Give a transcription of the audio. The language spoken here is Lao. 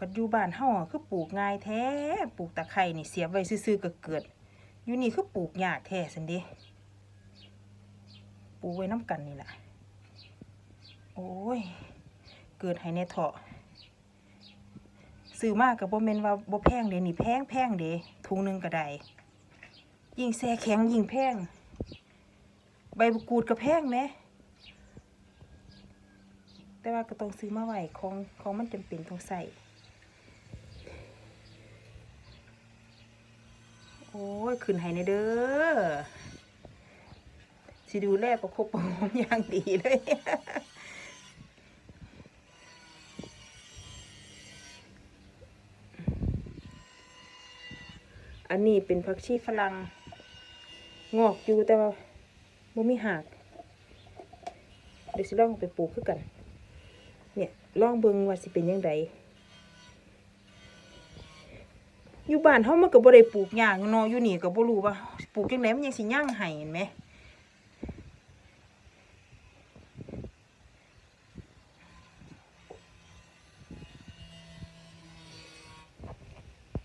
ບັດຢູ່ບ້ານເຮົາຄືປູກງ່າຍແທ້, ປູກຕະໄຄນີ້ສຽບໄວ້ຊື່ໆກໍເກີດ, ຢູ່ນີ້ຄືປູກຍາກແທ້ຊັ້ນເດ. ປູກໄວ້ນຳກັນນີ້ລະ. ໂອ້ຍ ເກີດໃຫ້ແດ່ເທາະ. ຊື້ມາກໍບໍ່ແມ່ນວ່າບໍ່ແພງເດ, ນີ້ແພງໆເດ, ຖົງໜຶ່ງກໍໄດ້. ຍິ່ງແຊ່ແຂງຍິ່ງແພງ. ໃບມະກຣູດກໍແພງແໝ, ແຕ່ວ່າກໍຕ້ອງຊື້ມາໄວ້, ຂອງ ຂອງມັນຈຳເປັນຕ້ອງໃຊ້. ໂອ້ຍ ຂຶ້ນໃຫ້ແດ່ເດີ, ຊິດູແລປະຄົບປະຫງອມຢ່າງດີເລີຍ. ອັນນີ້ເປັນຜັກຊີຝຣັ່ງ ງອກຢູ່ ແຕ່ວ່າບໍ່ມີຮາກ. ດຽວຊິລອງເອົາໄປປູກຄືກັນ. ເນຍ ລອງເບິ່ງວ່າຊິເປັນຈັ່ງໃດ. ຢູ່ບ້ານເຮົາມັນກໍບໍ່ໄດ້ປູກຍາກເນາະ, ຢູ່ນີ້ກໍບໍ່ຮູ້ວ່າປູກຈັ່ງໃດມັນຍັງຊິຍັງໃຫ້, ເຫັນແໝ?